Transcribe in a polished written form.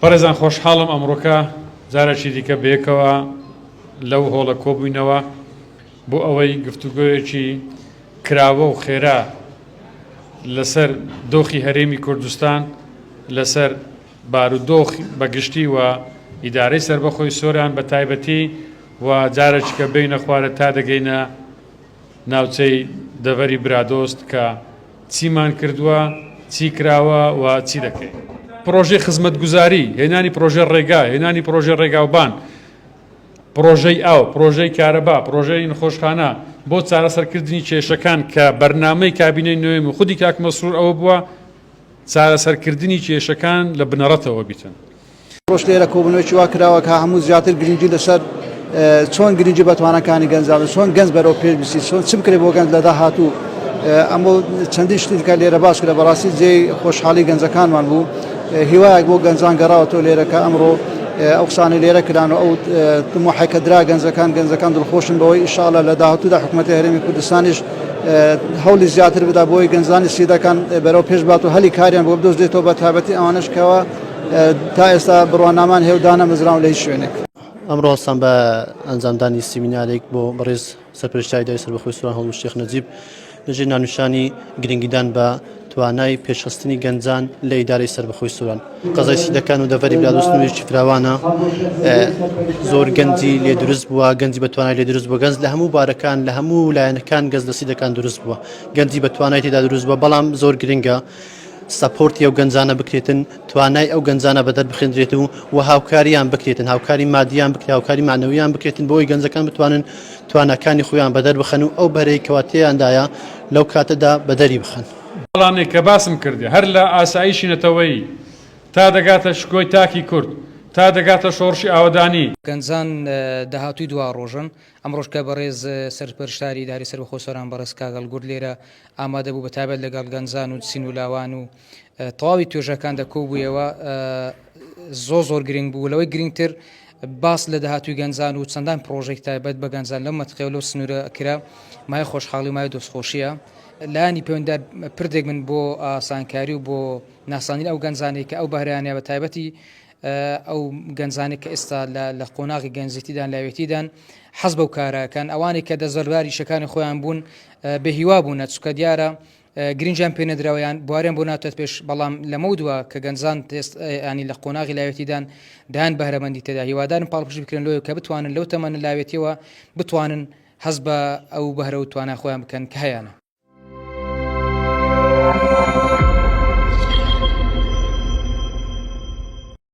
بەڕێزان خۆشحاڵم ئەمڕۆکە جارێکی دیکە بەیەکەوە لەو هۆڵە کۆبووینەوە بۆ ئەوەی گفتوگۆیەکی کراوە و خێرا لەسەر دۆخی هەرێمی کوردستان لەسەر بارودۆخ بەگشتی و ئیدارەی سەربەخۆی سۆران بە تایبەتی و جارێکیکە بینە خوارە تا دەگەینە ناوچەی دەڤەری برادۆست کە چیمان کردووە، چی کراوە و چی دەکرێت. پڕۆژەی خزمەتگوزاری، هێنانی پڕۆژەی ڕێگا، هێنانی پڕۆژەی ڕێگاوبان، پڕۆژەی ئاو، پڕۆژەی کارەبا، پڕۆژەی نەخۆشخانە بۆ چارەسەرکردنی کێشەکان کە بەرنامەی کابینەی نوێم و خودی کاک مەسرور ئەوە بووە چارەسەرکردنی کێشەکان لە بنەڕەتەوە بیتن. ڕۆژ لێرە کۆبوونەوەیەکی وا کراوە کە هەموو زیاتر گرنگی لەسەر چۆن گرنگی بە توانەکانی گەنجان چۆن گەنج بەرەو پێش بچی چۆن چ بکرێت بۆ گەنج لە داهاتوو ئەمە چەندین شتی دیکە لێرە باس کرا بەڕاستی جێی خۆشحاڵی گەنجەکانمان بوو هیوایەک بۆ گەنجان گەڕاوەتەوە لێرە کە ئەمڕۆ ئەو قسانەی لێرە کران و ئەو تموحێک کە درا گەنجەکان گەنجەکان دڵخۆشن بەوەی ئیشاڵە لە داهاتوودا حکوومەتی هەرێمی کوردستانیش هەوڵی زیاتر بدا بۆی گەنجانی سیدەکان بەرەو پێش بات و هەلی کاریان بۆ بدۆزرێتەوە بە تایبەتی ئەوانەش کەەوە تا ئێستا بڕوانامان هەیە و دانەمەزراون لە هیچ شوێنێک. ئەمڕۆ هەستان بە ئەنجامدانی سیمینارێک بۆ بەڕێز سەرپەرشتیاری ئیدارەی سەربەخۆی سۆران هەڵمەت شێخ نەجیب لەژێر ناونیشانی گرنگیدان بە توانای پێشخستنی گەنجان لە ئیدارەی سەربەخۆی سۆران. قەزای سیدەکان و دەڤەری برادۆست سنوورێکی فراوانە، زۆر گەنجی لێ دروست بووە، گەنجی بە توانای لێ دروست بووە، گەنج لە هەموو بارەکان لە هەموو لایەنەکان گەنج لە سیدەکان دروست بووە، گەنجی بە توانای تێدا دروست بووە، بەڵام زۆر گرنگە support ی ئەو گەنجانە بکرێتن، توانای ئەو گەنجانە بەدەر بخێندرێت و و هاوکاریان بکرێتن، هاوکاری مادیان بکرێت، هاوکاری مەعنەویان بکرێتن بۆ ئەوەی گەنجەکان بتوانن تواناکانی خۆیان بەدەر بخەن و ئەو بەرەی کەوا تێیاندایە لەو کاتەدا بەدەری بخەن. بەڵانێک کە باسم کردی هەر لە ئاسایشی نەتەوەیی تا دەگاتە شکۆی تاکی کورد، تا دەگاتە شۆڕشی ئاوەدانی. گەنجان داهاتووی دواڕۆژن، ئەمڕۆش کە بەڕێز سەرپەرشتاری ئیدارەی سەربەخۆی سۆران بەڕێز کاک هەڵگورد لێرە ئامادە بوو بەتایبەت لەگەڵ گەنجان و چین و لاوان و تەواوی توێژەکاندا کۆبوویەوە زۆر زۆر گرنگ بوو لەوەی گرنگتر باس لە داهاتوی گەنجان و چەندان پرۆژێک تایبەت بە گەنجان لەو مەتقێ و لەو سنوورە کرا مای خۆشحاڵی و مای دۆستخۆشیە لایەنی پەیوەندار پردێک من بۆ ئاسانکاری و بۆ ناساندنی ئەو گەنجانەی کە ئەو بەهرەیانە بە تایبەتی ئەو گەنجانەی کە ئێستا لە قۆناغی گەنجێتیدان لاوێتیدان حەز بەو کارەکەن ئەوانەی کە دەستبەرداری ئیشەکانی خۆیان بوون بێهیوا بوونە چونکە دیارە گرنگیان پێ نەدراوە یان بواریان بۆ ناتێت پێش بەڵام لەمە دووە کە گەنجان تێست ینی لە قۆناغی لاوێتیدان دایان بەهرەمەندی تێدا هیوادارم پاڵپشتی بکرێن لۆیە کە بتوانن لەو تەمەنە لاوێتیەوە بتوانن هەست بە ئەو بەهرە و توانای خۆیان بکەن کە هەیانە.